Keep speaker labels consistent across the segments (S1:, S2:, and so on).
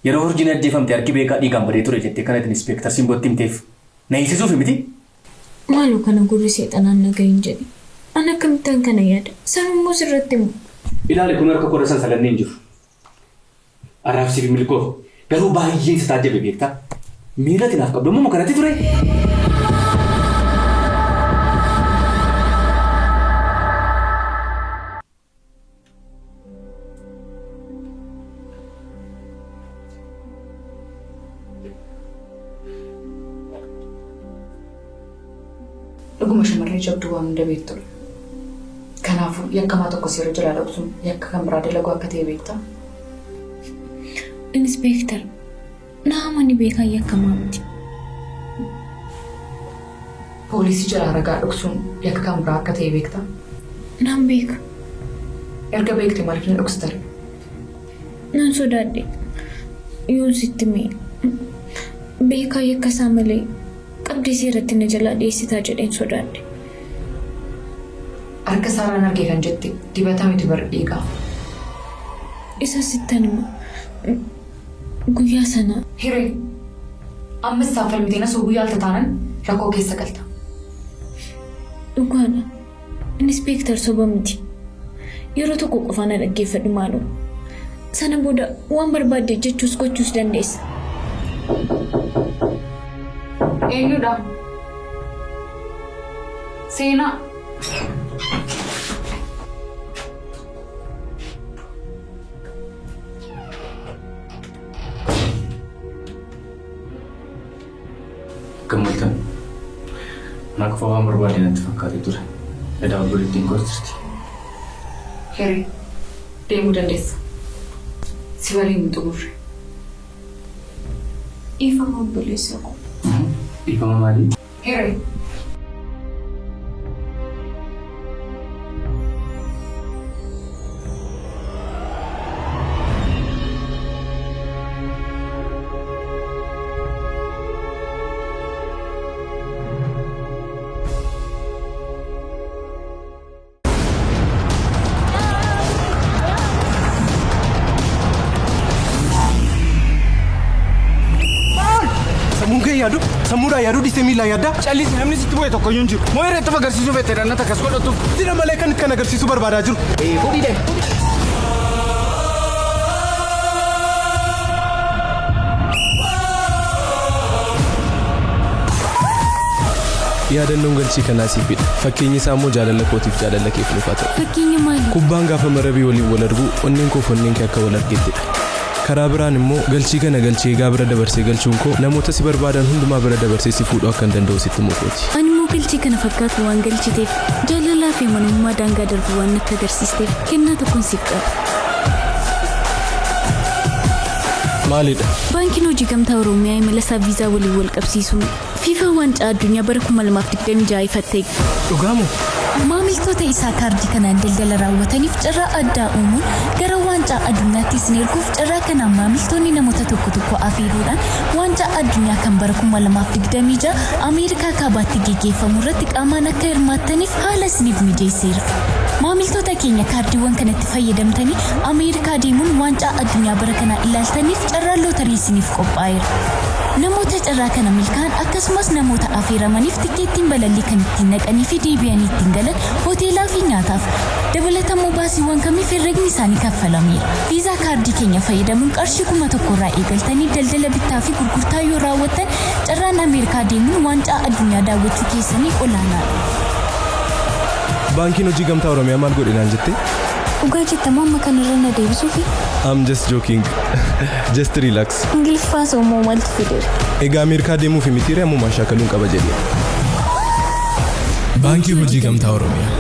S1: Yeroo Urjiin ajjeefamte harki Beekaa dhiigaan badee ture jettee kan ati Inispeektar Simbootti himteef na hiisisuufi miti?
S2: Maaloo kana gurri seexanaan na gahe hin jedhin. An akkamittan kana yaada? Sanummoo sirratti hima.
S1: Ilaali kun harka koorra sansalanni hin jiru. Arraaf siif hin milkoofne. Garuu baay'een si taajjabe beektaa? Miirri ati naaf qabdu ammuma kanatti ture?
S3: Dhuguma shamarree jabduu waan hunda beektudha. Kanaafuu yakkamaa tokko seera jalaa dhoksuun yakka kan biraa dalaguu akka ta'e beektaa?
S2: Inispeektar, na amani beekaan yakkamaa miti.
S3: Poolisii jalaa ragaa dhoksuun yakka kan biraa akka ta'e beektaa?
S2: Nan beeka.
S3: Erga beekte maaliif na dhoksita ree?
S2: Nan sodaadhe. Yoon sitti hime beekaa yakka isaa malee qabdee seeratti na jalaa dhiyeessitaa jedheen sodaadhe.
S3: Harka isaarraan arge kan jette dibata miti bar dhiiga.
S2: Isa sittan hima. Guyyaa sana.
S3: Hiree! Ammas isaan falmitee na sobuu yaalta taanan rakkoo keessa galta.
S2: Dhugaadha. Inispeektar soba miti. Yeroo tokko qofaa na dhaggeeffadhu maaloo. Sana booda waan barbaadde jechuus gochuus dandeessa.
S3: Eenyudha? Seenaa.
S1: Akkam ooltan? Anaa qofa waan barbaade natti fakkaatee ture. Edaa obboleettiin koos jirti.
S3: Hiree, deemuu dandeessa. Si waliin hin xumurre.
S2: Dhiifama obboleessa koo.
S1: Dhiifama maalii?
S3: Hiree!
S4: Sammuun kee yaadu, sammuudhaan yaaduu dhiistee miilaan yaaddaa?
S5: Callisi namni sitti bu'e tokko iyyuu hin jiru. Moo irratti of agarsiisuu feete dhannata akkas godhatuuf?
S4: Sira malee kan kan agarsiisuu barbaadaa jiru.
S5: Fudhii deemi.
S4: Yaadannoon galchii kanaa siifidha. Fakkeenyi isaa immoo jaalala kootiif jaalala keef nuuf haa ta'u.
S2: Fakkeenya maalii?
S4: Kubbaan gaafa marabii waliin wal argu onneen koof onneen kee akka wal argettidha. Karaa biraan immoo galchii kana galchii egaa bira dabarsee galchuun koo namoota si barbaadan hundumaa bira dabarsee si fuudhuu akkan danda'u sitti himuu kooti.
S2: Ani immoo galchii kana fakkaatu waan galchiteef, jaalalaa fi amanamummaa daangaa darbu waan natti agarsiisteef kennaa tokkon siif qaba.
S4: Maalidha?
S2: Baankiin Hojii Gamtaa Oromiyaa imala isaa viizaa waliin wal qabsiisuun Fifa Waancaa Addunyaa bara 2026 ifatte.
S4: Dhugaa moo?
S2: Maamiltoota isaa kaardii kanaan daldala raawwataniif carraa addaa uumuun gara Waancaa Addunyaatti isin erguuf carraa kanaan maamiltoonni namoota tokko tokko afeeruudhaan Waancaa Addunyaa kan bara 2026 Ameerikaa Kaabaatti geggeeffamu irratti qaamaan akka hirmaattaniif haala isiniif mijeesseera. Maamiltoota keenya kaardiiwwan kanatti fayyadamtanii Ameerikaa deemuun Waancaa Addunyaa bara kanaa ilaaltaniif carraan lootarii isiniif qophaa'eera. Namoota carraa kana milkaa'an akkasumas namoota afeeramaniif tikkeettiin balallii kan ittiin dhaqanii fi deebi'anii ittiin galan, hoteelaa fi nyaataaf, dabalatammoo baasiiwwan kamiif herregni isaanii kaffalameera. Viizaa kaardii keenya fayyadamuun qarshii 1000 irraa eegaltanii daldala bittaa fi gurgurtaa yoo raawwattan carraan Ameerikaa deemuun Waancaa Addunyaa daawwachuu keessanii olaanaadha.
S4: Baankiin Hojii Gamtaa Oromiyaa maal godhe naan jettee?
S2: Dhugaa jetta moo amma kanarra na deebisuufi?
S4: I'm just joking. Just relax.
S2: Ingiliffaa soo moo maaltu fidere?
S4: Egaa Ameerikaa deemuufi mitiiree ammumaan shaakaluun qaba jedhee. Baankii Hojii Gamtaa Oromiyaa.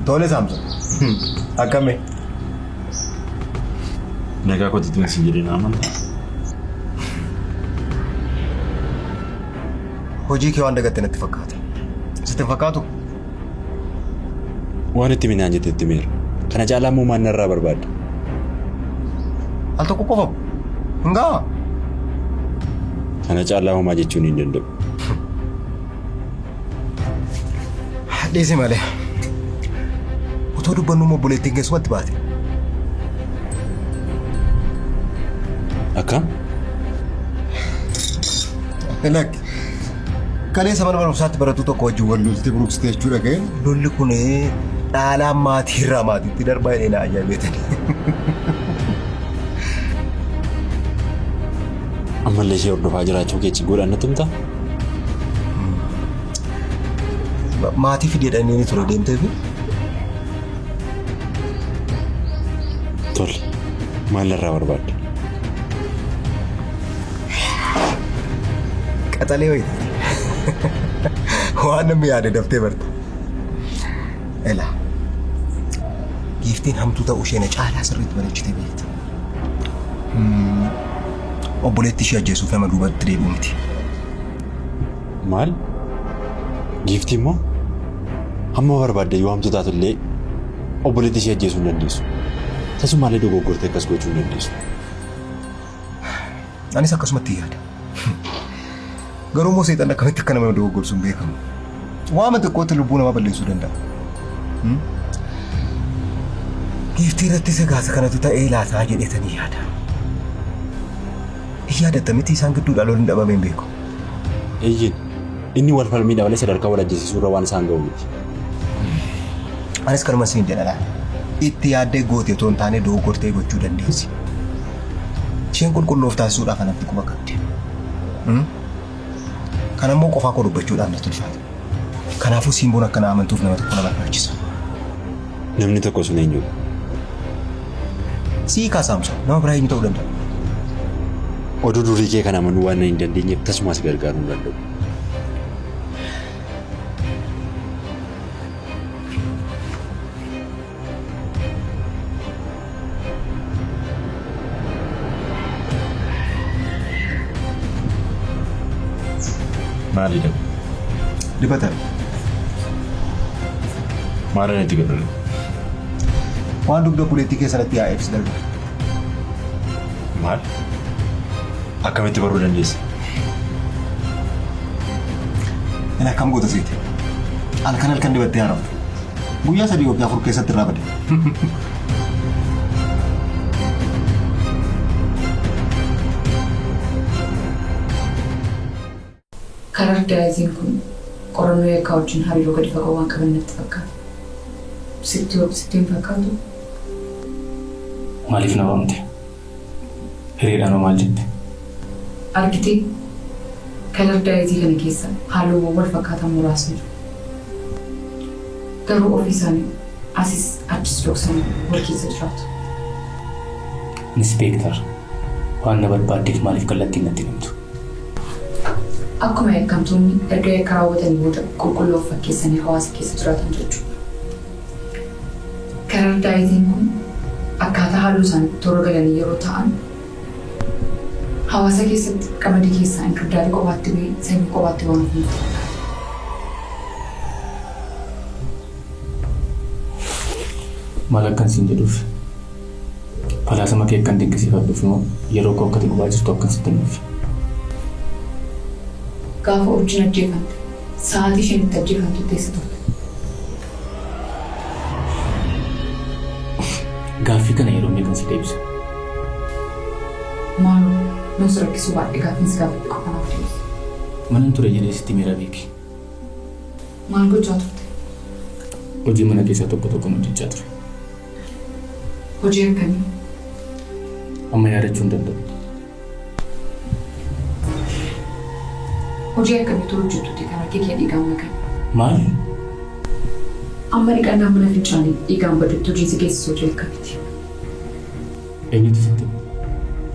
S6: Tole Saamson. Akkami?
S7: Nagaa kootitti sin jedhee na amantaa?
S6: Hojii kee waan dagatte natti fakkaata. Sitti hin fakkaatu?
S7: Waan itti minaan jette itti meera. Kana caalaa immoo maal narraa barbaadda?
S6: Al tokko qofa hin gahaa?
S7: Kana caalaa homaa jechuun hin danda'u.
S6: Dhiisi malee. Otoo dubbannu immoo obboleettiin keessumatti baate.
S7: Akkam?
S6: Lakki. Kaleessa mana barumsaatti baratuu tokko wajjin wal loltee buruqsite jechuudha ga'een lolli kun dhaalaan maatiirraa maatiitti darbaa jedhee na ajaa'ibeetani.
S7: Ammallee ishee hordofaa jiraachuu kee ciggoodhaan natti himtaa?
S6: Maatii fidi jedhanii ni ture deemteefi.
S7: Tole. Maal narraa barbaadda?
S6: Qaxalee wayitaati. Waan namni yaade daftee barta. Elaa. Giiftiin hamtuu ta'uu ishee na caalaa sirriitti bareechitee beekti. Obboleettii ishee ajjeesuuf nama duubatti deebi'u miti.
S7: Maal? Giiftii immoo hamma barbaadde yoo hamtuu taatu illee obboleettii ishee ajjeesuu hin dandeessu. Tasumaallee dogoggortee akkas gochuu hin dandeessu.
S6: Anis akkasumatti yaada. Garuu immoo seexanni akkamitti akka nama dogoggorsu hin beekamu. Waama xiqqootti lubbuu namaa balleessuu danda'a. Giiftii irrattis egaa isa kanatu ta'ee laataa jedheetanii yaada. Hin yaadatta miti isaan gidduudhaa lolli dhabamee hin beeku.
S7: Eeyyeen inni wal falmiidha malee sadarkaa wal ajjeesisuu irra waan isaan ga'u miti.
S6: Anis kanuma siin jedha laala. Itti yaaddee goote otoo hin taane dogoggortee gochuu dandeessi. Isheen qulqulloof taasisuudhaaf anatti quba qabdi. Kana immoo qofaa koo dubbachuudhaaf natti ulfaata. Kanaafuu Simboon akka na amantuuf nama tokko na barbaachisa.
S7: Namni tokko sun eenyudha?
S6: Sii kaa Saamsoon, nama biraa eenyu ta'uu danda'a?
S7: Oduu durii kee kana amanuu waan hin dandeenyeef tasumaa si gargaaruu hin danda'u. Maalidha?
S6: Dibata.
S7: Maalan itti godhame?
S6: Waan dugda obboleettii kee sanatti yaa'eef si gargaara.
S7: Maal? Akkamitti baruu dandeessa?
S6: Inni akkam goota seete? Halkan halkan dibattee haaromte. Guyyaa 3 yookiin 4 keessatti irraa bade.
S3: Karar daayiziin kun qorannoo yakkaa wajjin hariiroo gadi fagoo waan qaban natti fakkaata. Sitti sitti hin fakkaatu?
S1: Maaliif na waamte? Hiriidhaan hoo maal jette?
S3: Argitee? Kalar daayizii kana keessa halluuwwan wal fakkaatan muraasni jiru. Garuu ofii isaanii asis achis dhoksanii wal keessa jiraatu.
S1: Inspeektar, waan na barbaaddeef maaliif kallattiin natti hin himtu?
S3: Akkuma yakkamtoonni erga yakka raawwatanii booda qulqulluu of fakkeessanii hawaasa keessa jiraatan jechuudha. Kalar daayiziin kun akkaataa halluu isaaniitti toora galanii yeroo taa'an hawaasa keessatti qamadii keessaa inkirdaadii qofaatti ba'ee sanyii qofaatti waan hafu natti fakkaata.
S1: Maal akkan siin jedhuuf falaasama kee akkan dinqisiifadhuuf immoo yeroo koo akkati gubaa jirtu akkan sitti himuuf.
S3: Gaafa Urjiin ajjeefamte sa'aatii isheen itti ajjeefamtutti eessa turte?
S1: Gaaffii kana yeroo meeqan si deebisa?
S3: Maaloo yoon si rakkisuu baadhe gaaffiin si gaafadhe qofa naaf deebisi.
S1: Manan ture jedhee sitti himeera beeki.
S3: Maal gochaa turte?
S1: Hojii mana keessaa tokko tokkon hojjechaa ture.
S3: Hojii akkamii?
S1: Amma yaadachuu hin danda'u.
S3: Hojii akkamiitu hojjettuti kan harki kee dhiigaan makame?
S1: Maal?
S3: Amma dhiqannaa mana fincaanii dhiigaan badutti hojiin si geessisu hojii akkamiiti?
S1: Eenyutu sitti hime?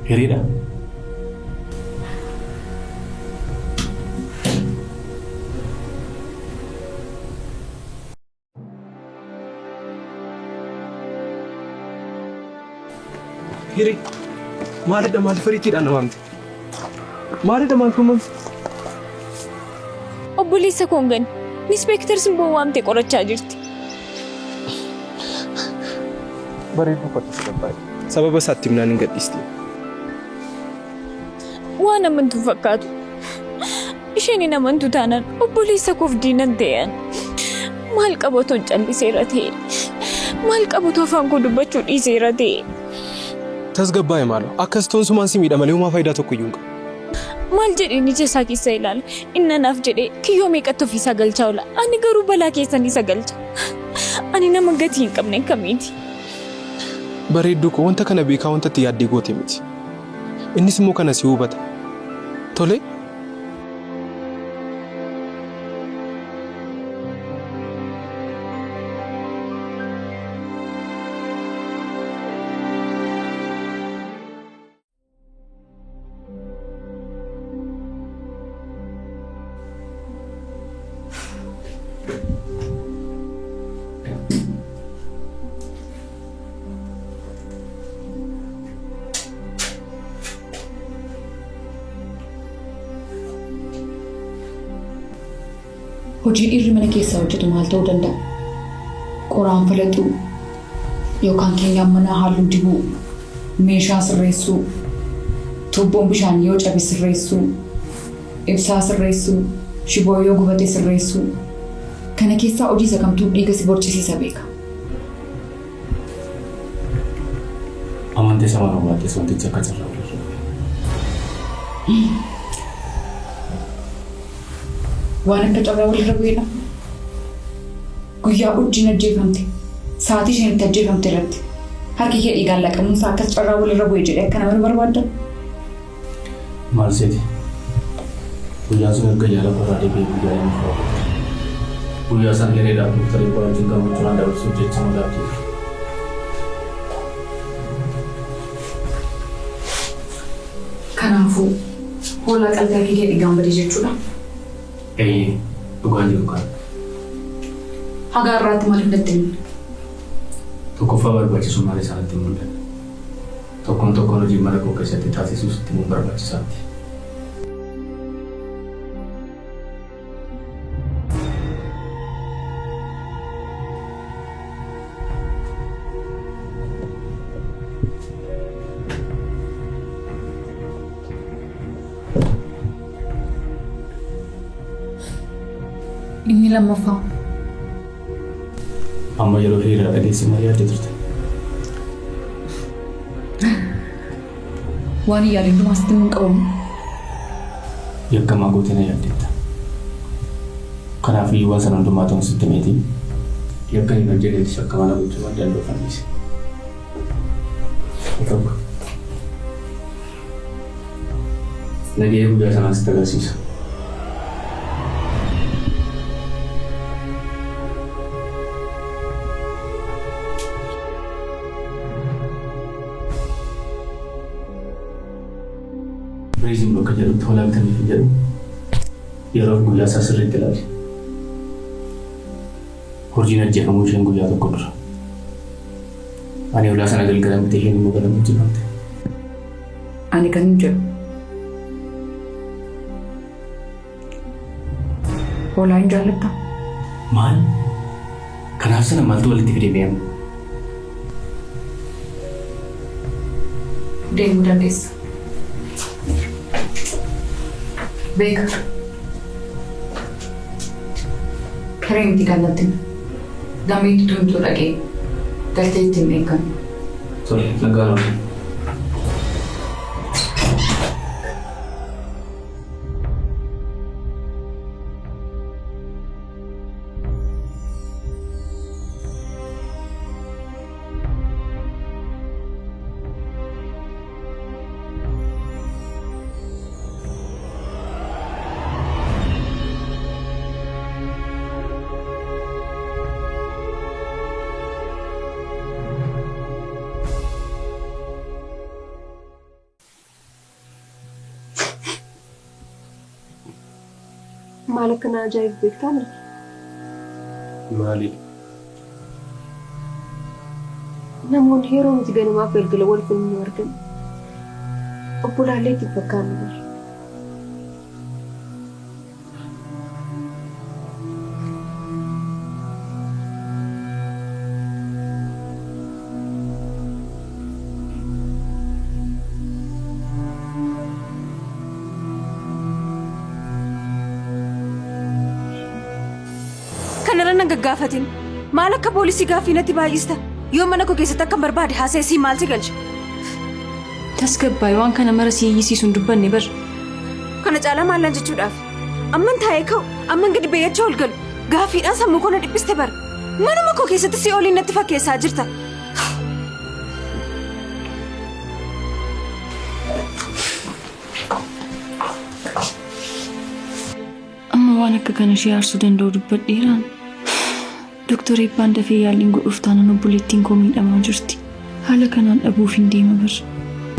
S1: Hiriidhaa?
S4: Hiree maalidha maaliif ariitiidhaan na waamte? Maalidha maal kun?
S2: Obboleessa koo hin ganne. Inspektar Simboo waamtee qorachaa jirti.
S4: Bareedduu koo tasgabbaa'e. Sababa isaatti himnaan hin gadhiisti.
S2: Waan amantu hin fakkaatu. Isheen hin amantu taanaan obboleessa koof diinan ta'an. Maal qaba otoon calliseera ta'e? Maal qaba otoo afaan koo dubbachuu dhiiseera ta'e?
S4: Tasgabbaa'e maaloo. Akkas ta'uun sumaan si miidha malee homaa faayidaa tokko iyyuu hin qabu.
S2: Maal jedheen ija isaa keessa ilaala? Inni anaaf jedhee kiyyoo meeqatti ofiisaa galchaa oola. Ani garuu balaa keessan isa galcha. Ani nama gatii hin qabne akkamiiti?
S4: Bareedduu koo wanta kana beekaa wanta itti yaaddee goote miti. Innis immoo kana si hubata. Tole?
S3: Hojii dhiirri mana keessaa hojjetu maal ta'uu danda'a? Qoraan falaxuu yookaan keenyan manaa halluu dibuu, meeshaa sirreessuu, tuubboon bishaanii yoo cabe sirreessuu, ibsaa sirreessuu, shiboo yoo gubate sirreessuu. Kana keessaa hojii isa kamtu dhiiga si borcisiisa beeka?
S1: Amantees amanuu baattees wantichi akka carraa walirra bu'e.
S3: Waan akka carraa walirra bu'edha. Guyyaa urjiin ajjeefamte, sa'aatii isheen itti ajjeefamte irratti harki kee dhiigaan laqamuun isaa akkas carraa walirra bu'e jedhee akka namanu barbaadda?
S1: Maal seete? Guyyaan sun erga yaala koorraa deebi'ee guyyaa lammaffaa kooti. Guyyaa san hireedhaaf dooktarii koo wajjin gammachuudhaan dabarsuuf jecha magaatti ture.
S3: Kanaafuu, hoolaa qaltee harki kee dhiigaan bade jechuudha?
S1: Eeyyee, dhugaan jiru kana.
S3: Haga har'aatti maaliif natti hin himne?
S1: Tokkoffaa barbaachisummaan isaa natti hin mul'anne. Tokkoon tokkoon hojii mana koo keessatti taasisuu sitti himuun barbaachisaa miti.
S3: Inni lammaffaa.
S1: Amma yeroo hiriiraa dhageesse maal yaadde turte?
S3: Waan hin yaadin hundumaa sitti himuun qabamu.
S1: Yakkamaa gootee na yaaddeetta. Kanaaf iyyuu waan sana hundumaa ta'uun sitti himeeti. Yakka hin hojjennetti shakkamaa na gochuu waan danda'uuf dhiise. Tokko. Nagahee guyyaa sanaan sitti agarsiisa. Biriiziin bakka jedhutti hoolaa bitaniif hin jedhu yeroof guyyaa isaa sirriitti ilaali. Urjiin ajjeefamuu isheen guyyaa tokko dura. Ani hoolaa sana galgala miti isheen immoo ganama ajjeefamte.
S3: Ani kanin jedhu. Hoolaa hin jaallattaa?
S1: Maal? Kanaaf sana maaltu walitti fide mee amma?
S3: Deemuu dandeessa. Beeka. Hiree miti kan natti hime. Gameetti tumtuu dhaqee galtee itti hin dheekkamne.
S1: Tole, nagaan ooli.
S8: Maal akka na ajaa'ibu beektaa Milki?
S4: Maali?
S8: Namoonni yeroo nuti ganamaaf galgala wal fuunu nu argan obbolaallee itti hin fakkaannu bar. Kanarra nan gaggaafatin. Maal akka poolisii gaaffii natti baay'ista? Yoo mana koo keessatti akka barbaade haasa'e sii maal si galcha?
S3: Tasgabbaa'e waan kana mara si iyyisiisu hin dubbanne bar.
S8: Kana caalaa maallaan jechuudhaaf? Amman taa'ee ka'u, amman gadi bayyachaa ol galu. Gaaffiidhaan sammuu koo na dhiphiste bar. Manuma koo keessatti si oliin natti fakkeessaa jirta.
S3: Amma waan akka kana ishee aarsuu danda'u dubbadheeraan. Dooktar Eebbaan dafee yaaliin godhuuf taanaan obboleettiin koo miidhamaa jirti. Haala kanaan dhabuuf hin deema bar.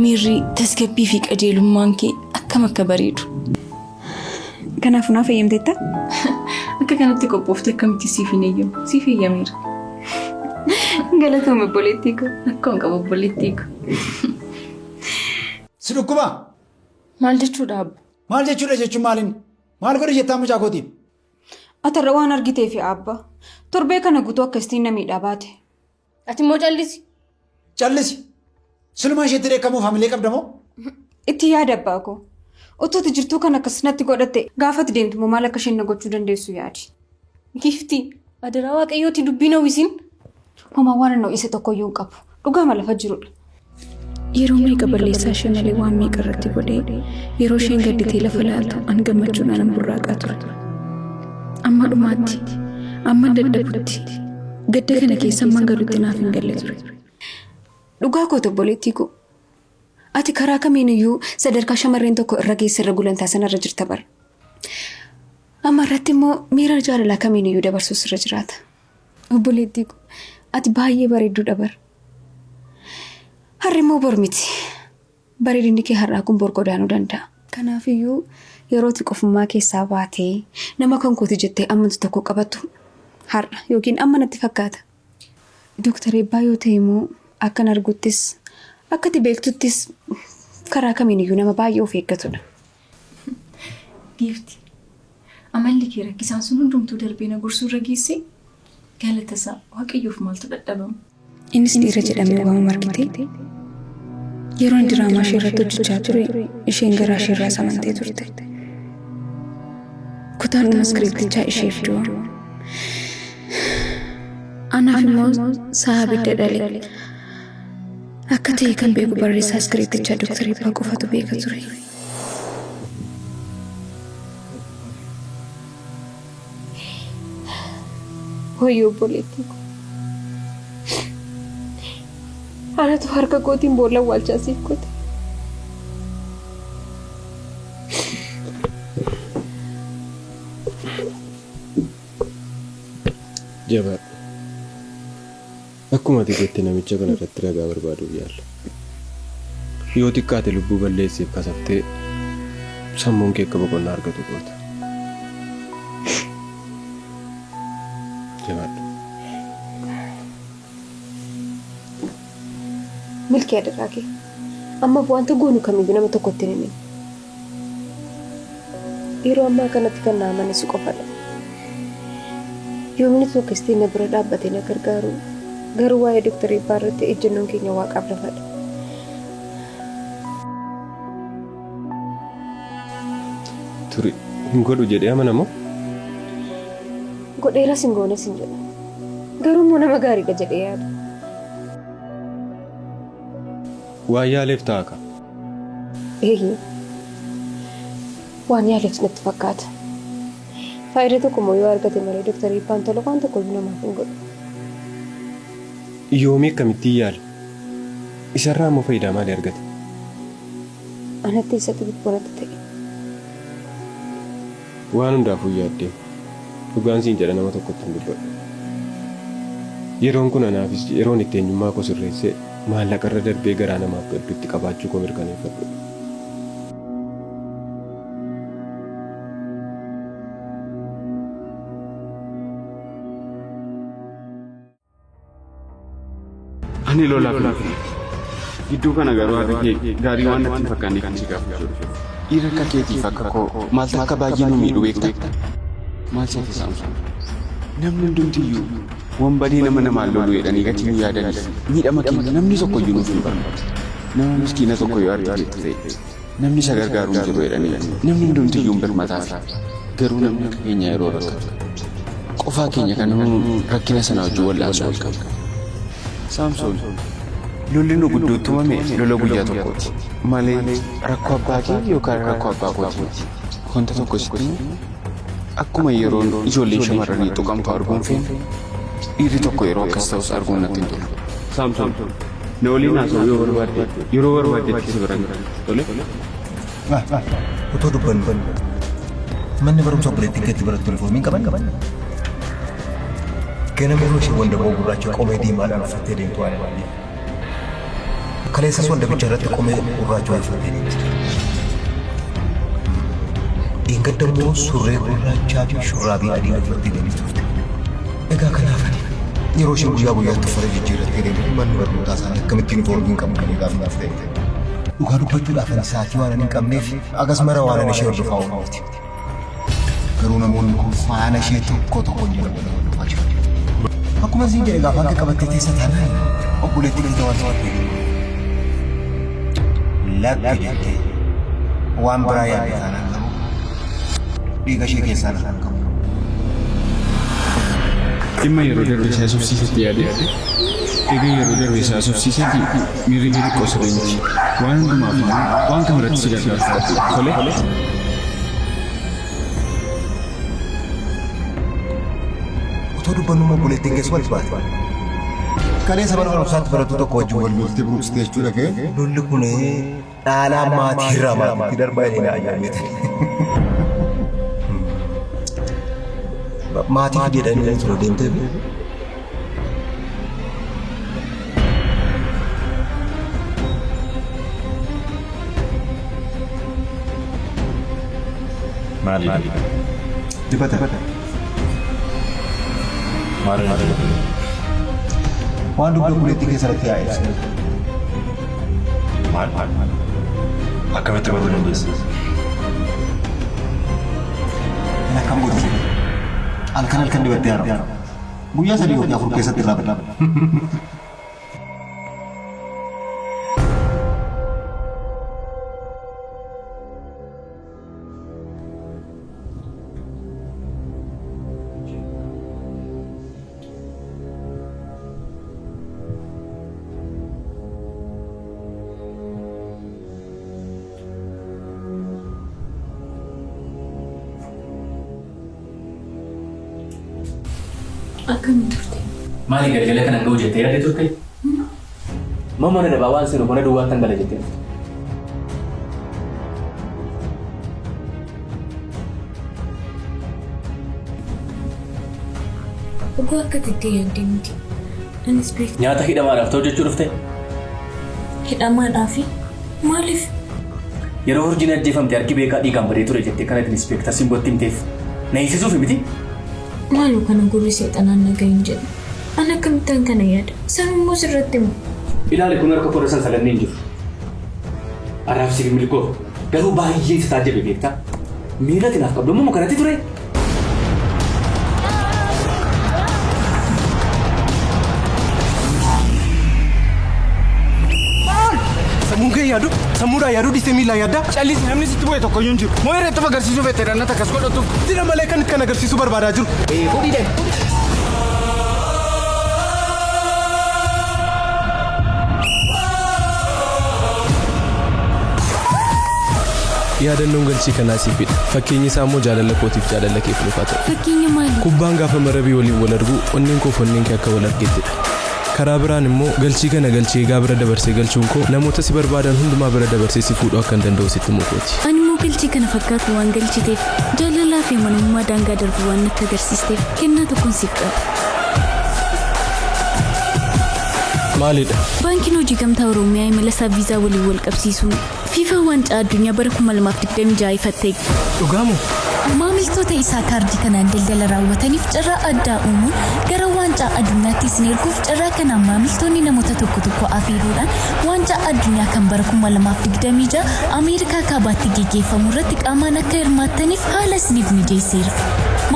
S3: Miirri tasgabbii fi qajeelummaan kee akkam akka bareedu.
S8: Kanaafuu naaf eeyyamteetta?
S3: Akka kanatti qophoofte akkamitti siif hin eeyyamu? Siif eeyyameera.
S8: Galatooma obboleettii koo.
S3: Rakkoon qaba obboleettii koo.
S5: Si dhukkubaa?
S3: Maal jechuudha abbo?
S5: Maal jechuudha jechuun maaliin? Maal godhi jettaa mucaa kootiin?
S8: Atarra waan argiteefi abba. Torbee kana guutuu akkasitiin na miidhaa baate.
S3: Ati immoo callisi.
S5: Callisi. Silumaa isheetti dheekkamuuf hamilee qabda moo?
S8: Itti yaada abbaa koo. Utuu ati jirtuu kan akkas natti godhatte gaafa ati deemtu immoo maal akka isheen na gochuu dandeessu yaadi.
S3: Giiftii, adaraa waaqayyooti dubbiin hawwisin.
S8: Homaa waan hin ho'ise tokkoyyuu hin qabu. Dhugaama lafa jirudha.
S9: Yeroo meeqa balleessaa ishee malee waan meeqa irratti godhee yeroo isheen gadditee lafa laaltu an gammachuudhaan burraaqaa ture. Amma dhumaatti, amma dadhabutti, gadda kana keessa amman galutti naaf hin galle ture.
S8: Dhugaa kooti obboleettii koo. Ati karaa kamiin iyyuu sadarkaa shamarreen tokko irra geesse irra gulantaa sanarra jirta bara. Amma irratti immoo miira jaalalaa kamiin iyyuu dabarsuu sirra jiraata. Obboleettii koo ati baay'ee bareedduudha bara. Har'i immoo bor miti. Bareedinni kee har'aa kun bor godaanuu danda'a. Kanaafiyyuu yeroo ati qofummaa keessaa baatee nama kan kooti jettee amantu tokko qabattu har'a yookiin amma natti fakkaata. Dooktar Eebbaa yoo ta'e immoo akkan arguttis akka ati beektuttis karaa kamiin iyyuu nama baay'ee of eeggatudha.
S3: Giifti, amalli kee rakkisaan sun hundumtuu darbee na gorsuu irra geesse galata isaa waaqayyoof maaltu dhadhabama.
S9: Innis dhiira jedhamee waamamu argite. Yeroon diraamaa ishee irratti hojjechaa ture isheen garaa ishee irraa samantee turte. Kutaan dhuma iskiriiptichaa isheef du'a. Anaaf immoo sa'a abidda dhale. Akka ta'e kan beeku barreessaa iskiriiptichaa Dooktar Eebbaa qofatu beeka ture.
S8: Wayyoo obboleettii koo. Anatu harka kootiin boolla awwaalchaa siif qote.
S4: Jabaadhu. Akkuma ati jette namicha kana irratti ragaa barbaaduuf yaalla. Yoo xiqqaate lubbuu balleesseef kasaftee sammuun kee akka boqonnaa argatu goota. Jabaadhu.
S8: Milkii adaraa kee. Ammaaf wanta goonu kamiyyuu nama tokkotti hin himin. Yeroo ammaa kanatti kan na amane si qofadha. Yoomini tokko na bira dhaabbatee na gargaaru garuu waa'ee Dooktar Eebbaa irratti ejjennoon keenya waaqaaf lafadha.
S4: Turi hin godhu jedhee amanamoo?
S8: Godheeras hin goones hin jedhu. Garuu immoo nama gaariidha jedhee yaada.
S4: Waan yaaleef ta'a ka.
S8: Eeyyee. Waan yaaleef natti fakkaata. Faayidaa tokko immoo yoo argate malee Dooktar Eebbaan tola waan tokko iyyuu namaaf hin godhu.
S4: Yoomii akkamittiin yaala? Isarraa immoo faayidaa maalii argate?
S8: Anatti isatti dhiphoo natti ta'e.
S4: Waan hundaafuu yaaddee dhugaan siin jedha nama tokkotti hin dubbadhu. Yeroon kun anaafis yeroon itti eenyummaa koo sirreessee maallaqarra darbee garaa namaaf gaddutti qabaachuu koo mirkaneeffadhu.
S10: Ani lolaaf hin dhufne. Gidduu kana garuu haati kee gaarii waan natti hin fakkaanneef si gaafachuu dhufe. Dhiira akka keetiif akka koo maaltu akka baay'ee nu miidhu beektaa? Maal seete Saamsoon? Namni hundumtiyyuu wanbadee nama namaan lolu jedhanii gatii nu yaadaniif miidhama keenya namni tokkoyyuu nuuf hin barbaadu. Nama miskiina tokko yoo argiteetta ta'e namni isa gargaaru hin jiru jedhanii namni hundumtiyyuu hin birmataafi. Garuu namni akka keenyaa yeroo rakkatu Qofaa keenya kan nu rakkina sana wajjin wal'aansoo wal qabna. Saamsoon, lolli nu gidduutti uumame lola guyyaa tokkooti. Malee rakkoo abbaa kee yookaan rakkoo abbaa kooti miti. Wanta tokko sitti himu, akkuma yeroon ijoolleen shamarranii tuqamtu arguun feene, dhiirri tokko yeroo akkas ta'us arguun natti hin tolu. Saamsoon, na waliin haasa'uu yoo barbaadde yeroo barbaaddetti si biran ga'a. Tole?
S6: Otoo dubbannu manni barumsa obboleettiin keetti barattu yuunifoormii hin qaban? Ganama yeroo ishee wandaboo gurraacha qomee diimaadhaan uffattee deemtu waan hin Kaleessas wandabicha irratti qomee gurraacha wayii uffattee deemti ture. Dheengadda immoo surree gurraachaa fi shurraabii adii uffattee deemti turte. Egaa kanaaf ani yeroo isheen guyyaa guyyaatti uffata jijjiirrattee deemtu manni barnootaa isaanii akkamitti yuunifoormii hin qabnu jedhee gaaffii naaf ta'e. Dhugaa dubbachuudhaaf ani sa'aatii waan ani hin qabneef hagas mara waan ani ishee hordofaa oolu miti. Garuu namoonni kun faana ishee tokko tokkoon jala bu'anii hordofaa jiru. Akkuma siin jedhe gaafa harka qabattee teessa taanaan obboleettii keetii waan sitti lakki jettee waan biraa yaadde taanaan garuu dhiiga ishee keessaa lafa hin qabu.
S10: Dhimma yeroo darbe si haasofsiisetti yaade. Eega yeroo darbe si haasofsiiseeti miirri kee xiqqoo sirrii miti. Waan hundumaaf iyyuu waan kam irratti si gargaaruuf qophiidha. Tole?
S6: Otoo dubbannu immoo obboleettiin keessa walitti baate. Kaleessa mana barumsaatti barattuu tokko wajjin wal loltee buruqsite jechuu dhaga'e. Lolli kun dhaalaa maatiirraa maatiitti darbaa jedhee na ajaa'ibee. Maatii fideedhaan ture deemtee fi
S7: Maali?
S6: Dibata.
S7: Maali?
S6: Waan dugda obboleettii keessa irratti yaa ibsa.
S7: Maal? Akkamitti baruu dandeessa?
S6: Inni akkam godhu? Halkan halkan dibattee haaramu. Guyyaa 3 yookiin 4 keessatti irraa bada.
S9: Akkamiin turte?
S1: Maali galgala kanan ga'u jettee yaadde turte? Moo mana dabaa waan seenu mana duwwaattan gala jettee turte?
S9: Dhugaa akka itti yaadde miti. Anis beektu.
S1: Nyaata hidhamaadhaaf ta'u jechuu dhufte?
S9: Hidhamaadhaafi? Maaliif?
S1: Yeroo Urjiin ajjeefamte harki Beekaa dhiigaan badee ture jettee kan ati Inspektar Simbootti himteef na hiisisuufi miti?
S9: Maaloo kana gurri seexanaan na gahin jedhu. An akkamittan kana yaada? Sanummoo sirratti moo?
S1: Ilaali kun harka koorra sansalanni hin jiru. Arraabsi siif hin milkoofne. Garuu baay'een si taajjabe beektaa? Miirri ati naaf qabdu ammuma kanatti turee?
S4: Sammuun kee yaadu sammuudhaan yaaduu dhiistee miilaan yaaddaa?
S5: Callisi namni sitti bu'e tokkoyyuu hin jiru. Moo irreetti of agarsiisuu feete dhannata akkas godhatuuf?
S4: Sira malee kan kan agarsiisuu barbaadaa jiru.
S5: Fuudhii deemi.
S4: Yaadannoon galchii kanaa siifidha. Fakkeenyi isaa immoo jaalala kootiif jaalala keef nuuf haa ta'u.
S2: Fakkeenya maalii?
S4: Kubbaan gaafa marabii waliin wal argu onneen koof onneen kee akka wal argettidha. Karaa biraan immoo galchii kana galchii eegaa bira dabarsee galchuun koo namoota si barbaadan hundumaa bira dabarsee si fuudhuu akkan danda'u sitti himuu kooti.
S2: Ani immoo galchii kana fakkaatu waan galchiteef, jaalalaa fi amanamummaa daangaa darbu waan natti agarsiisteef kennaa tokkon siif qaba.
S4: Maalidha?
S2: Baankiin Hojii Gamtaa Oromiyaa imala isaa viizaa waliin wal qabsiisuun Fifa Waancaa Addunyaa bara 2026 ifatte.
S4: Dhugaa moo?
S2: Maamiltoota isaa kaardii kanaan daldala raawwataniif carraa addaa uumuun gara Waancaa Addunyaatti isin erguuf carraa kanaan maamiltoonni namoota tokko tokko afeeruudhaan Waancaa Addunyaa kan bara 2026 Ameerikaa Kaabaatti geggeeffamu irratti qaamaan akka hirmaattaniif haala isiniif mijeesseera.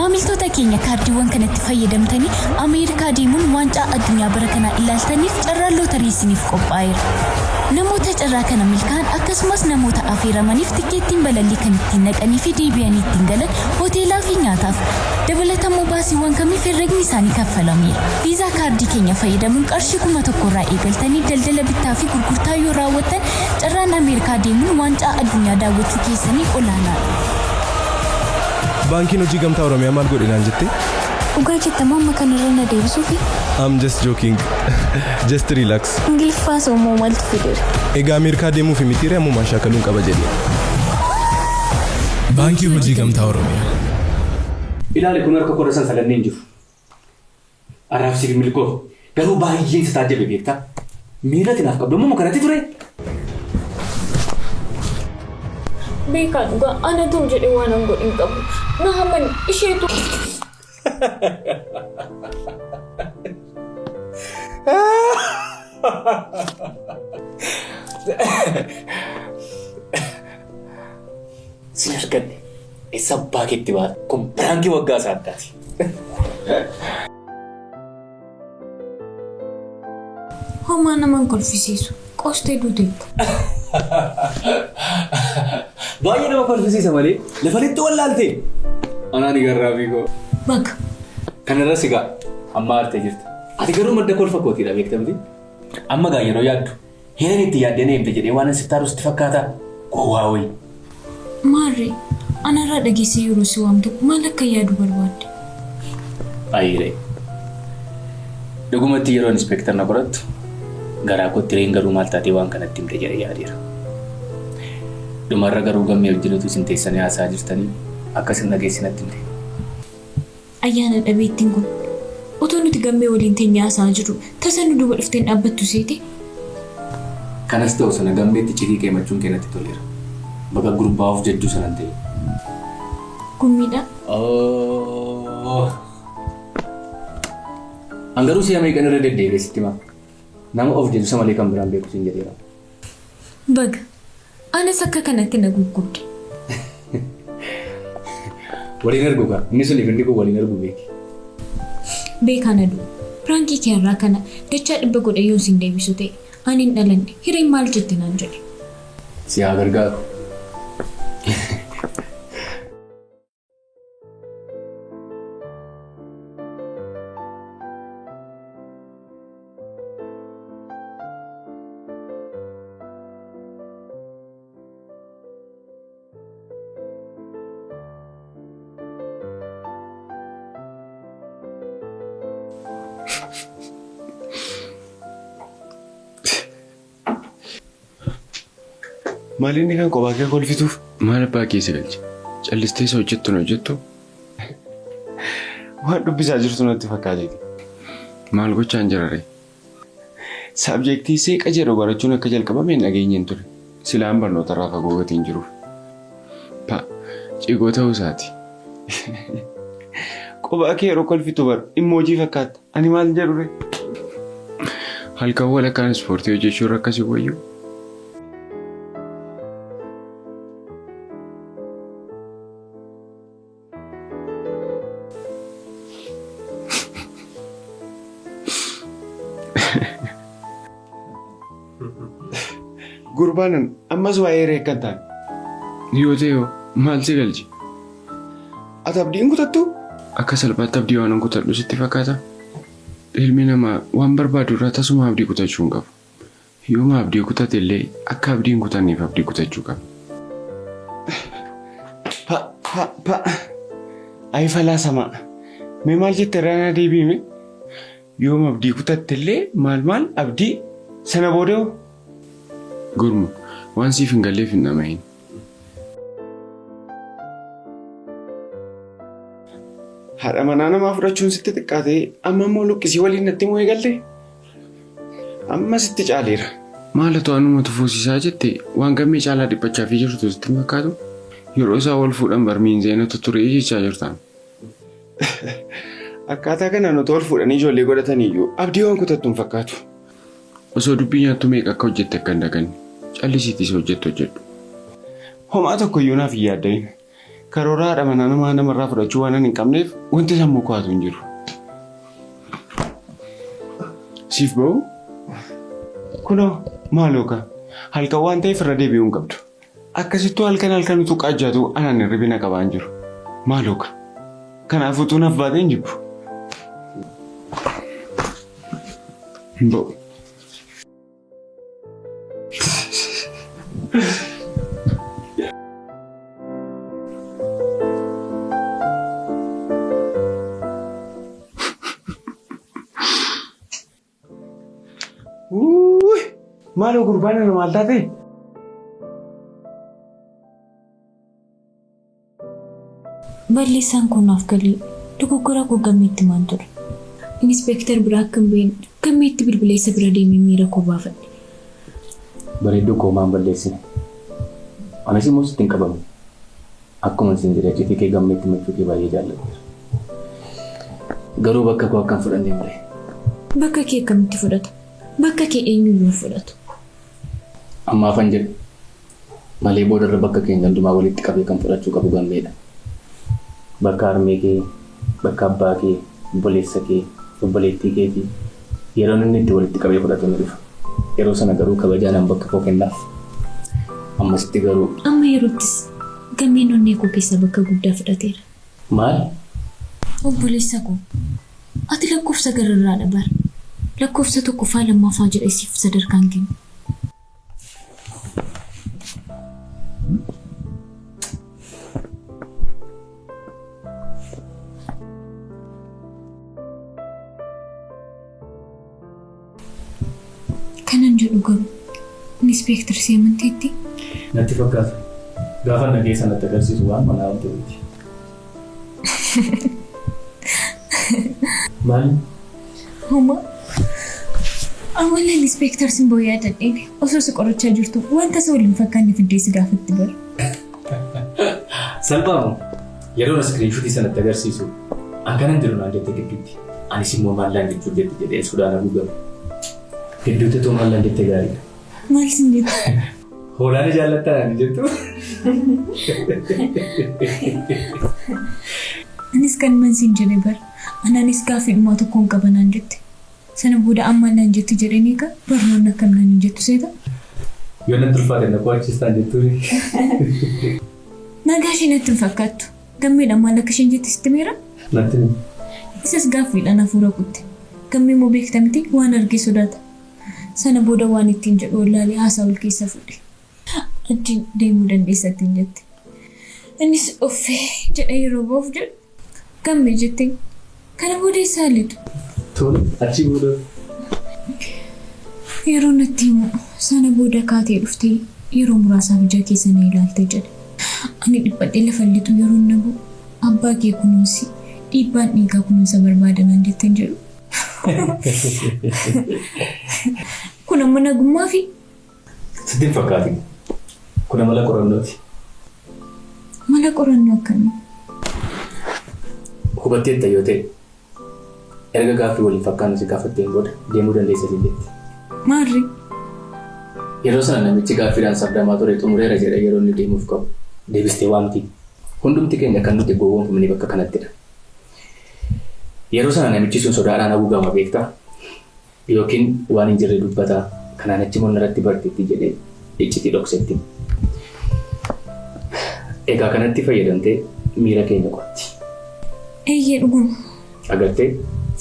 S2: Maamiltoota keenya kaardiiwwan kanatti fayyadamtanii Ameerikaa deemuun Waancaa Addunyaa bara kanaa ilaaltaniif carraan lootarii isiniif qophaa'eera. Namoota carraa kana milkaa'an akkasumas namoota affeeramaniif tikkeettiin balallii kan ittiin naqanii fi deebi'anii ittiin galan hoteelaa fi nyaataaf dabalatammoo baasiiwwan kamiif herregni isaanii kaffalameera. Viizaa kaardii keenya fayyadamuun qarshii 1000 irraa eegaltanii daldala bittaa fi gurgurtaa yoo raawwattan carraan Ameerikaa deemuun waancaa addunyaa daawwachuu keessanii olaanaadha.
S4: Baankiin Hojii Gamtaa Oromiyaa maal godhe naan jette?
S11: Dhugaa jettamoo amma kanarra na deebisuufi?
S4: I'm just joking. Just relax.
S11: Ingiliffaa somoo maaltu fideera?
S4: Egaa Ameerikaa deemuuf mitiiree ammumaan shaakaluun qaba jedhe. Baankii Hojii Gamtaa Oromiyaa.
S1: Ilaali kun harka korra san salannee hin jiru. Arraabsiif hin milkoof. Garuu baay'een si taajjabe beektaa. Miira ati naaf qabdu ammuma kanatti ture.
S11: Beekaa dhugaa anatu jedhee waan an godhe hin qabu. Na haman isheetu.
S1: Sin argadhe. Eessa abbaa keetti baata? Kun piraankii waggaa isaa addaati.
S11: Homaa nama hin kolfisiisu. Qoostee duuteetta.
S1: Baay'ee nama kolfisiisa malee lafa lixxu wallaalte. Anaan garraa fiigoo.
S11: Baga.
S1: Kanarra si ga'a. Amma aartee jirta. Ati garuu madda kolfa kootiidha beekta miti. Amma gaa yeroo yaaddu hireen itti yaaddee na eegda jedhee waan sitti aaru sitti fakkaataa? Gowwaa wayii.
S11: Maarree anarraa dhageessee yeroo si waamtu maal akka yaadu barbaadde?
S1: Ayiiree. Dhugumatti yeroo inspeektar na qorattu garaa kootti hireen garuu maal taatee waan kanatti himte jedhee yaadeera. Dhumarra garuu gammee wajjin utuu isin teessanii haasa'aa jirtanii akka isin dhageesse natti himte.
S11: Ayyaana dhabeettiin kun utuu nuti gammee waliin teenyee haasa'aa jirru tasa nu duuba dhuftee hin dhaabbattu seetee?
S1: Kanas ta'u sana gammeetti iccitii kee himachuun kee natti toleera. Baga gurbaa of jajjuu sana hin ta'in.
S11: Gummiidha.
S1: Oh. An garuu si'a meeqan irra deddeebi'ee sitti hima. Nama of jaju isa malee kan biraan beeku siin jedheera.
S11: Baga. Anas akka kanatti na guggubde.
S1: Waliin argu kaa. Inni suniif inni kun waliin argu beeki.
S11: Beekaa na du'u. Piraankii kee har'aa kana dachaa dhibba godhee yoon siin deebisu ta'e ani hin dhalanne. Hireen maal jetti naan jedhi.
S1: Si haa gargaaru.
S10: Maal inni kan kophaa kee kolfituuf?
S12: Maal abbaa kee si galche? Callistee isa hojjettu hin hojjettu?
S10: Waan dubbisaa jirtu natti fakkaateeti.
S12: Maal gochaan jira ree?
S10: Saabjektii seeqa jedhu barachuun akka jalqabame hin dhageenyeen ture.
S12: Silaan barnootarraa fagoo gatiin jiruuf. Pa, cigoo ta'uu isaati.
S10: Kophaa kee yeroo kolfitu bar immoojii fakkaatta. Ani maal jedhu ree?
S12: Halkan walakkaan ispoortii hojjechuu irra akkasii wayyuu?
S10: Gurbaanan ammas waa'ee reekka hin taane.
S12: Yoo ta'e hoo maal si galche?
S10: Ati abdii hin kutattuu?
S12: Akka salphaatti abdii waanan kutadhu sitti fakkaataa? Ilmi namaa waan barbaadu irraa tasuma abdii kutachuu hin qabu. Yooma abdii kutate illee akka abdii hin kutanneef abdii kutachuu qaba.
S10: Pa pa pa. Ayi falaasamaa. Mee maal jette irraa naa deebi'i mee? Yooma abdii kutatte illee maal maal abdii sana booda hoo?
S12: Gurmu, waan siif hin galleef hin dhama'iin.
S10: Haadha manaa namaa fudhachuun sitti xiqqaatee amma immoo luqqisii waliin natti himuu eegalte? Amma sitti caaleera.
S12: Maal otoo anumatu fuusisaa jette waan gammee caalaa dhiphachaafii jirtu sitti hin fakkaatu? Yeroo isaan wal fuudhan bar miinzeenatu ture jechaa jirtaam.
S10: Akkaataa kanaan otoo wal fuudhanii ijoollee godhataniiyyuu abdii waan kutattu hin fakkaatu.
S12: Osoo dubbii nyaattuu meeqa akka hojjette akka hin daganne. Callisiitii isa hojjettu hojjedhu.
S10: Homaa tokkoyyuu naaf hin yaadda'in. Karoora haadha manaa namaa namarraa fudhachuu waanan hin qabneef wanti sammuu koo hatu hin jiru.
S12: Siif ba'uu?
S10: Kunoo maaloo kaa. Halkan waan ta'eef irra deebi'uu hin qabdu. Akkasittuu halkan halkan utuu qaajjaatu anaan hirribina qabaan jiru. Maaloo ka? Kanaaf utuu naaf baatee hin jibbu. Hin ba'u. Wuuy! Maaloo gurbaan irra maal taate?
S11: Balleessaan koo naaf galee dogoggora koo gammeetti maan ture. Inispeektar biraa akka hin beekne gammeetti bilbilee isa bira deemee miira koo baafadhe.
S1: Bareedduu koo homaa hin balleessine. Anis immoo sitti hin qabamne. Akkuman siin jedhe iccitii kee gammeetti himachuu kee baay'ee jaalladheera. Garuu bakka koo akka hin fudhanne malee.
S11: Bakka kee akkamitti fudhata? Bakka kee eenyuyyuu hin fudhatu.
S1: Ammaafan jedhe malee boodarra bakka keenya hundumaa walitti qabee kan fudhachuu qabu Gammeedha. Bakka harmee kee, bakka abbaa kee, obboleessa kee, obboleettii keetii yeroon inni itti walitti qabee fudhatu ni dhufa. Yeroo sana garuu kabajaanan bakka koo kennaaf. Ammasitti garuu.
S11: Amma yeroottis Gammeen onnee koo keessaa bakka guddaa fudhateera.
S1: Maal?
S11: Obboleessa koo, ati lakkoofsa gararraadha bar. Lakkoofsa tokkoffaa lammaffaa jedhee siif sadarkaan kennu. Kanan jedhu garuu Inispeektar si amanteetti?
S1: Natti fakkaata. Gaafan dhaga'ee sanatti agarsiisu waan manaa walte miti. Maal?
S11: Homaa. Amala Inispeektar Simboo yaadadheen osoo si qorachaa jirtu wanta isa waliin fakkaanne fiddee si gaafatti bar.
S1: Salphaamu yeroon iskiriinshuutii sanatti agarsiisu an kanan jedhu naan jette gidduutti. Anis immoo maal naan jechuuf jetti jedheen sodaan haguugame. Gidduutti utuu maal naan jette gaariidha.
S11: Maal sin jette?
S1: Hoolaa ni jaallattaa naan hin jettu?
S11: Anis kanuman siin jedhe bar. Anaanis gaaffiidhumaa tokkoon qaba naan jette. Sana booda an maal naan jetti jedheen eega, barnoonni akkam naan hin jettu seeta?
S1: Yoo natti ulfaate na qo'achiistaan jettuuni.
S11: Nagaa ishee natti hin fakkaattu. Gammeedhaan maal akka isheen jette sitti himeeraa?
S1: Natti himi.
S11: Isas gaaffiidhaan hafuura kutte. Gammee immoo beekta miti waan argee sodaata. Sana booda waan ittiin jedhu wallaalee haasaa wal keessa fuudhe. Achiin deemuu dandeessa ittiin jette. Innis uffee jedhee yeroo ba'uuf jedhu Gammee jetteen. Kana booda eessaa lixu?
S1: Tole, achii booda?
S11: Yeroo natti himu sana booda kaatee dhuftee yeroo muraasaaf ija keessa na ilaalte jedhe. Ani dhiphadhee lafan lixu yeroon na bu'u abbaa kee kunuunsi, dhiibbaan dhiigaa kunuunsa barbaada naan jetteen jedhu. Kun amma nagummaafii?
S1: Sitti hin fakkaatin. Kun amala qorannooti.
S11: Mala qorannoo akkamii?
S1: Hubatteetta yoo ta'e, erga gaaffii wal hin fakkaanne si gaafatteen booda deemuu dandeessa siin jetti.
S11: Maarree?
S1: Yeroo sana namichi gaaffiidhaan sardamaa ture xumureera jedhee yeroo inni deemuuf ka'u deebistee waamti. Hundumti keenya kan nuti gowwoomfamne bakka kanattidha. Yeroo sana namichi sun sodaadhaan haguugama beektaa? Yookiin waan hin jirre dubbata, kanaan achi immoo narratti barteetti jedhee iccitii dhokse itti hima. Egaa kanatti fayyadamtee miira keenya qo'atti.
S11: Eeyyee dhuguma.
S1: Agartee?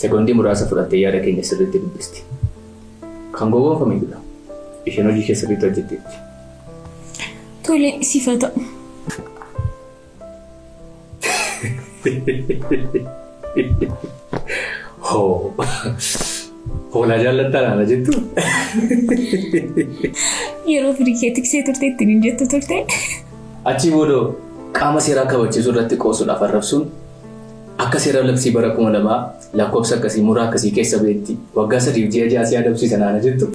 S1: Sekondii muraasa fudhattee yaada keenya sirriitti dubbisti. Kan gowwoomfame jira. Isheen hojii ishee sirriitti hojjetteetti.
S11: Tole siif haa ta'u.
S1: Hoo. Hoolaa jaallattaa laala jettu.
S11: Yeroo firii kee tiksee turte ittiin hin jettu turte.
S1: Achii booda qaama seeraa kabachiisuu irratti qoosuudhaaf arrabsuun akka seera labsii bara 2000 lakkoofsa akkasii muraa akkasii keessa ba'etti waggaa sadiif ji'a ja'a si adabsiisa naana jettu.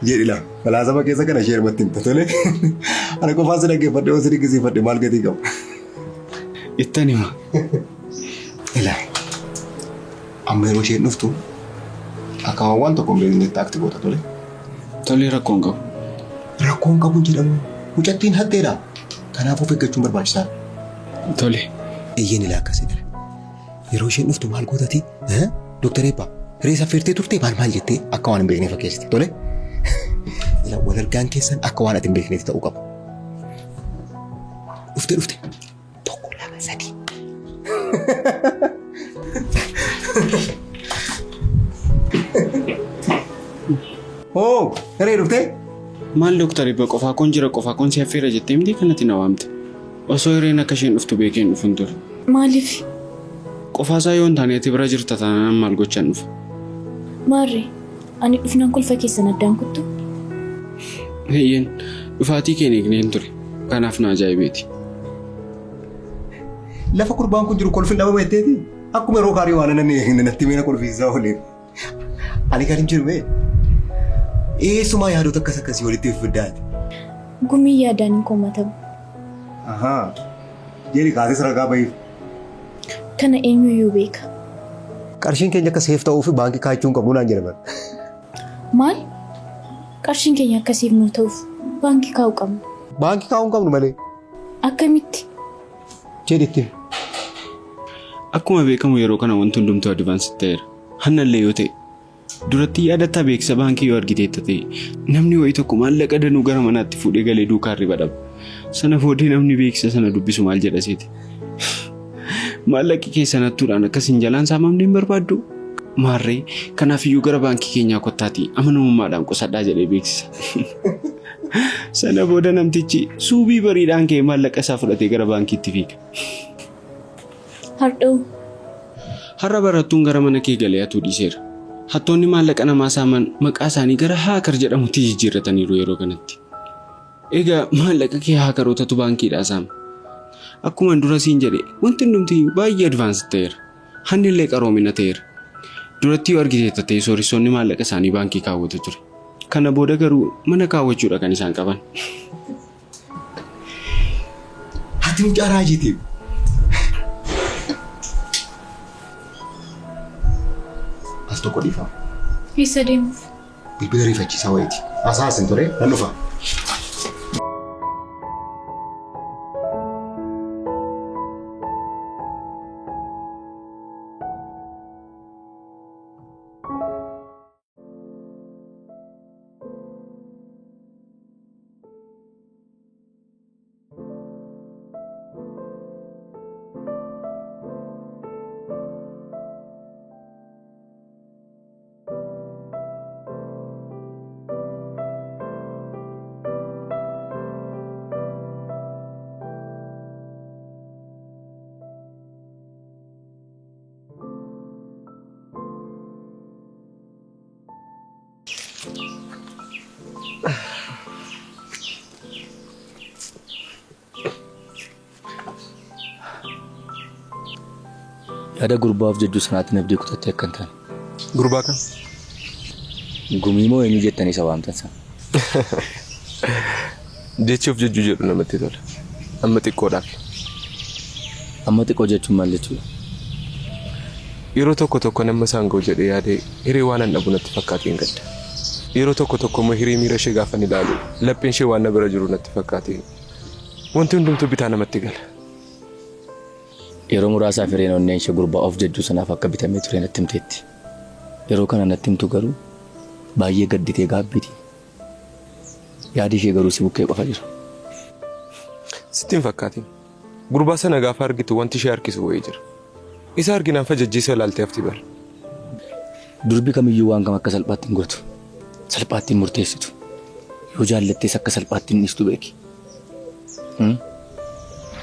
S6: Jedhi laa falaasama keessa kana ishee irratti himta tole. Ana qofaan si dhaggeeffadhe yoo si dinqisiifadhe maal gatii qaba.
S10: Ittan hima.
S6: Ilaa amma yeroo isheen dhuftu akka waan waan tokko hin beeknetti akti goota tole.
S10: Tole rakkoon qabu.
S6: Rakkoon qabu jedhamu. Mucattiin hatteedha. Kanaaf of eeggachuun barbaachisaadha.
S12: Tole.
S6: Eeyyeen ilaa akkasii dha. Yeroo isheen dhuftu maal gootati? Dooktar Eebbaa, hiree saffeertee turtee maal maal jettee akka waan hin beeknee fakkeessite. Tole. Ilaa wal argaan keessan akka waan ati hin beekneetti ta'uu qaba. Dhufte dhufte. Tokko lama sadii. Hoo, hiree dhuftee?
S12: Maal Dooktar Eebba qofaa koon jira qofaa koon si affeera jettee miti kanatti na waamte. Osoo hireen akka isheen dhuftu beekee hin dhufun ture.
S11: Maaliif?
S12: Qofaasaa yoo hin taane ati bira jirta taanaan maal gochaan dhufa?
S11: Maarree, ani dhufnaan kolfa keessan addaan kuttu?
S12: Eeyyeen, dhufaatii kee hin eegneen ture. Kanaaf na ajaa'ibeeti.
S6: Lafa gurbaan kun jiru kolfi dhabama jetteeti. Akkuma yeroo kaarii waan nan natti meena kolfisiisaa ooleef. Ani kan hin jiru mee? Eessumaa yaadota akkas akkasii walitti fiddaati.
S11: Gumii yaadaan hin komatamu.
S6: Ahaa. Jedhi kaases ragaa bahiif.
S11: Kana eenyuyyuu beeka.
S6: Qarshiin keenya akka seef ta'uu fi baankii kaa'achuu hin qabnu naan jedhaman.
S11: Maal? Qarshiin keenya akka seef nuu ta'uuf baankii kaa'uu qabna.
S6: Baankii kaa'uu hin qabnu malee.
S11: Akkamitti?
S6: Jedhi itti.
S12: Akkuma beekamu yeroo kana wanti hundumtuu advance ta'eera. Hannallee yoo ta'e duratti yaadattaa beeksisa baankii yoo argiteetta ta'e namni wayii tokko maallaqa danuu gara manaatti fuudhee galee duukaa hirriba dhaba. Sana booddee namni beeksisa sana dubbisu maal jedha seete? Maallaqi keessan hattuudhaan akkas hin jalaan saamamne hin barbaaddu? Maarree kanaafiyyuu gara baankii keenyaa kottaatii amanamummaadhaan qusadhaa jedhee beeksisa. Sana booda namtichi suubii bariidhaan ka'ee maallaqa isaa fudhatee gara baankiitti fiiga.
S11: Hardha'u.
S12: Har'a barattuun gara mana kee galee hatuu dhiiseera. Hattoonni maallaqa namaa saaman maqaa isaanii gara haakar jedhamutti jijjiirrataniiru yeroo kanatti. Egaa maallaqa kee haakarootatu baankiidhaa saama. Akkuma dura siin jedhe wanti hundumti baay'ee advance ta'eera. Hanni illee qaroomina ta'eera. Duratti yoo argiteetta ta'e sooressoonni maallaqa isaanii baankii kaawwatu ture. Kana booda garuu mana kaawwachuudha kan isaan qaban.
S6: Ati mucaa raajiiti. Al tokko dhiifama.
S11: Eessa deemuuf?
S6: Bilbila rifachiisaa wayiiti. Haasaa asin ture nan dhufa.
S1: Yaada gurbaa of jajjuu sanaatiin abdii kutattee akka hin taane.
S4: Gurbaa kam?
S1: Gumii moo eenyu jettanii isa waamtan sana?
S4: Jechi of jajjuu jedhu namatti tola. Amma xiqqoodhaaf.
S1: Amma xiqqoo jechuun maal jechuudha?
S4: Yeroo tokko tokko nama isaan ga'u jedhee yaadee hiree waan an dhabu natti fakkaateen gadda. Yeroo tokko tokko immoo hiree miira ishee gaafan ilaalu lapheen ishee waan na bira jiru natti fakkaatee wanti hundumtuu bitaa namatti gala.
S1: Yeroo muraasaaf hireen onneen ishee gurbaa of jajjuu sanaaf akka bitamee ture natti himteetti. Yeroo kana natti himtu garuu baay'ee gadditee gaabbiti. Yaadi ishee garuu si bukkee qofa jira.
S4: Sitti hin fakkaatin. Gurbaa sana gaafa argitu wanti ishee harkisu wayii jira. Isa arginaan fajajjiisa ilaaltee hafti bar.
S1: Durbi kamiyyuu waan kam akka salphaatti hin gootu. Salphaatti hin murteessitu. Yoo jaallattees akka salphaatti hin dhiistu beeki.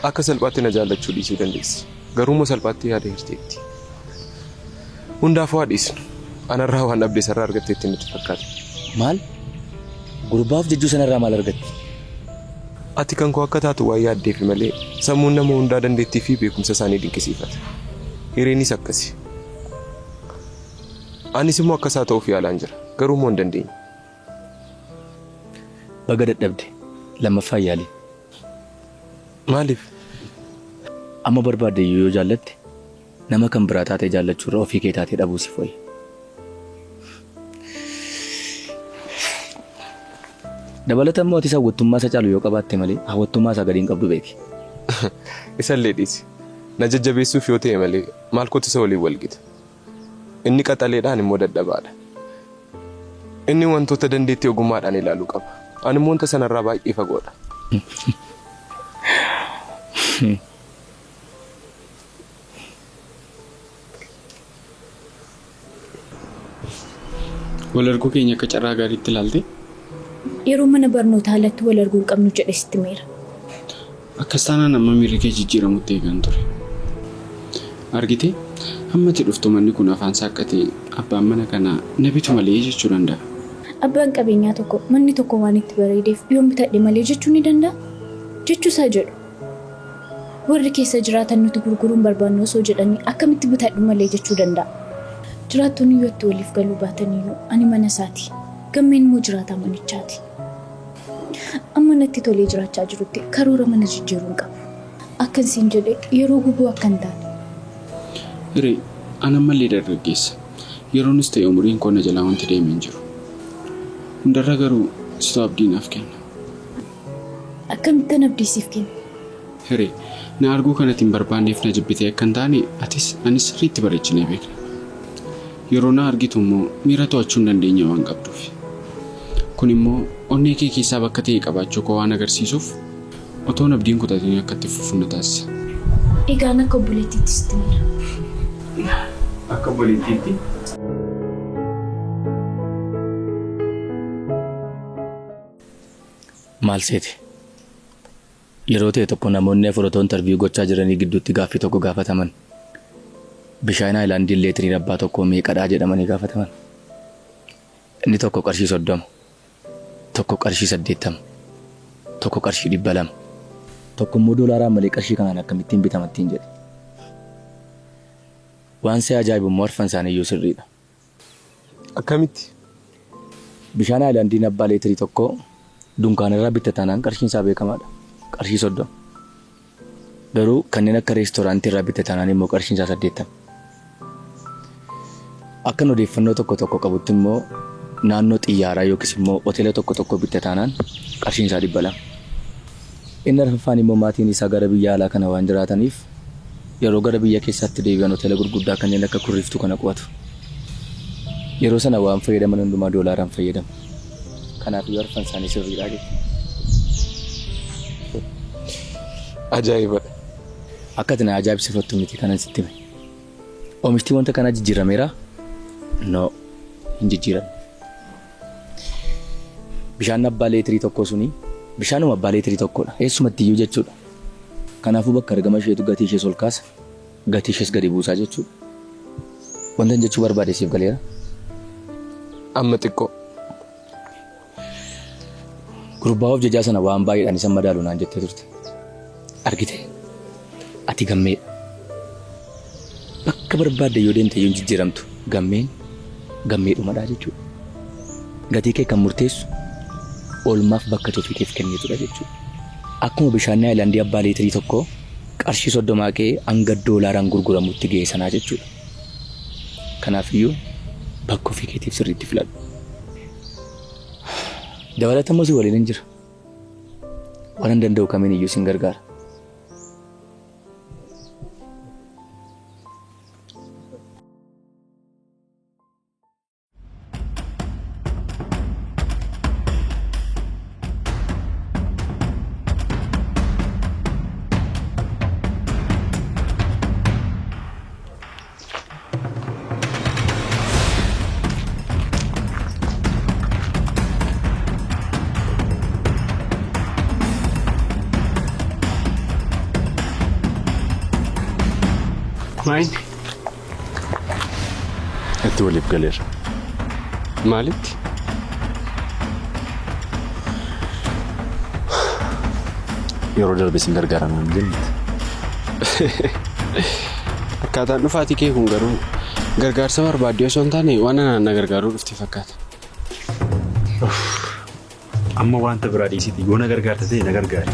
S4: Akka salphaatti na jaallachuu dhiisuu dandeessi. Garuu immoo salphaatti yaada hirteetti. Hundaafuu haa dhiisnu. Anarraa waan dhabde isarraa argatteetti natti fakkaata.
S1: Maal? Gurbaa of jajjuu sanarraa maal argatti?
S4: Ati kan koo akka taatu waan yaaddeefi malee sammuun nama hundaa dandeettii fi beekumsa isaanii dinqisiifata. Hireenis akkasi. Anis immoo akka isaa ta'uuf yaalaan jira. Garuu immoo hin dandeenye.
S1: Baga dadhabde. Lammaffaa yaali.
S4: Maaliif?
S1: Amma barbaadde iyyuu yoo jaallatte nama kan biraa taatee jaallachuu irra ofii kee taatee dhabuu siif wayya. Dabalata immoo atis hawwattummaa isa caalu yoo qabaatte malee hawwattummaa isaa gadi hin qabdu beeki.
S4: Isallee dhiisi. Na jajjabeessuuf yoo ta'e malee maal kootu isa waliin wal gita? Inni qaxaleedhaan immoo dadhabaadha. Inni wantoota dandeettii ogummaadhaan ilaaluu qaba. Ani immoo wanta sanarraa baay'ee fagoodha.
S12: Wal arguu keenya akka carraa gaariitti ilaaltee?
S11: Yeroo mana barnootaa alatti wal arguu hin qabnu jedhe sitti himeera.
S12: Akkas taanaan amma miirri kee jijjiiramutti eegaan ture. Argitee? Hamma ati dhuftu manni kun afaan saaqqatee abbaan mana kanaa na bitu malee jechuu danda'a.
S11: Abbaan qabeenyaa tokko manni tokko waan itti bareedeef yoon bitadhe malee jechuu ni danda'a? Jechuusaa jedhu. Warri keessa jiraatan nuti gurguruu hin barbaannu osoo jedhanii akkamitti bitadhu malee jechuu danda'a? Jiraattonni yoo itti waliif galuu baataniyyuu ani mana isaati. Gammeen immoo jiraataa manichaati. Amma natti tolee jiraachaa jirutti karoora mana jijjiiruu hin qabu. Akkan siin jedhe yeroo gubuu akka hin taane.
S12: Hiree, An ammallee dargaggeessa. Yeroonis ta'e umuriin koo na jalaa wanti deeme hin jiru. Hundarra garuu situ abdii naaf kenna.
S11: Akkamittan abdii siif kenna?
S12: Hiree, Na arguu kan ati hin barbaanneef na jibbitee akka hin taane atis anis sirriitti bareechinee beekna. Yeroo na argitu immoo miira to'achuu hin dandeenye waan qabduufi. Kun immoo onnee kee keessaa bakka ta'e qabaachuu koo waan agarsiisuuf otoon abdii hin kutatin akka itti fufu na taasisa.
S11: Egaa an akka obboleettiitti sitti himeera.
S12: Akka obboleettiitti?
S1: Maal seete? Yeroo ta'e tokko namoonni 4 otoo interview gochaa jiranii gidduutti gaaffii tokko gaafataman. Bishaan haayilaandiin leetiriin abbaa tokkoo meeqadha jedhamanii gaafataman. Inni tokko qarshii 30, tokko qarshii 80, tokko qarshii 200, tokko immoo doolaaraan malee qarshii kanaan akkamittiin bitama ittiin jedhe. Waan si ajaa'ibu immoo arfan isaanii iyyuu sirriidha.
S4: Akkamitti?
S1: Bishaan haayilaandiin abbaa leetirii tokkoo dunkaanarraa bitta taanaan qarshiin isaa beekamaadha. Qarshii 30. Garuu kanneen akka reestooraantii irraa bitta taanaan immoo qarshiin isaa 80. Akkan odeeffannoo tokko tokko qabutti immoo naannoo xiyyaaraa yookiis immoo hoteela tokko tokkoo bitta taanaan qarshiin isaa 200. Inni arfaffaan immoo maatiin isaa gara biyya alaa kana waan jiraataniif yeroo gara biyya keessaatti deebi'an hoteela gurguddaa kanneen akka Kurriiftuu kana qubatu. Yeroo sana waan fayyadaman hundumaa doolaaraan fayyadamu. Kanaafiyyuu arfan isaanii sirriidha jechuudha.
S4: Ajaa'ibadha.
S1: Akka ati na ajaa'ibsifattu miti kanan sitti hime. Oomishti wanta kanaa jijjiirameeraa? No, hin jijjiiramne. Bishaan abbaa leetirii tokkoo suni bishaanuma abbaa leetirii tokkoodha. Eessumatti iyyuu jechuudha. Kanaafuu bakka argama isheetu gatii ishees ol kaasa, gatii ishees gadi buusaa jechuudha. Wantan jechuu barbaade siif galeera?
S4: Amma xiqqoo.
S1: Gurbaa of jajaa sana waan baay'eedhaan isa madaalu naan jettee turte. Argitee? Ati gammeedha. Bakka barbaadde yoo deemte iyyuu hin jijjiiramtu. Gammeen gammeedhumadha jechuudha. Gatii kee kan murteessu oolmaaf bakka ati ofii keef kennitudha jechuudha. Akkuma bishaanni haayilaandii abbaa liitirii tokkoo qarshii soddomaa ka'ee hanga doolaaraan gurguramutti ga'e sanaa jechuudha. Kanaafiyyuu bakka ofii keetiif sirriitti filadhu. Dabalata immoo si waliinin jira. Waanan danda'u kamiin iyyuu sin gargaara.
S12: Maayini?
S7: Itti waliif galeera.
S12: Maalitti?
S7: Yeroo darbe sin gargaara naan jenneti.
S12: Akkaataan dhufaatii kee kun garuu gargaarsa barbaaddee osoo hin taane waan anaan na gargaaruu dhufte fakkaata.
S7: Amma wanta biraa dhiisiiti yoo na gargaarta ta'e na gargaari.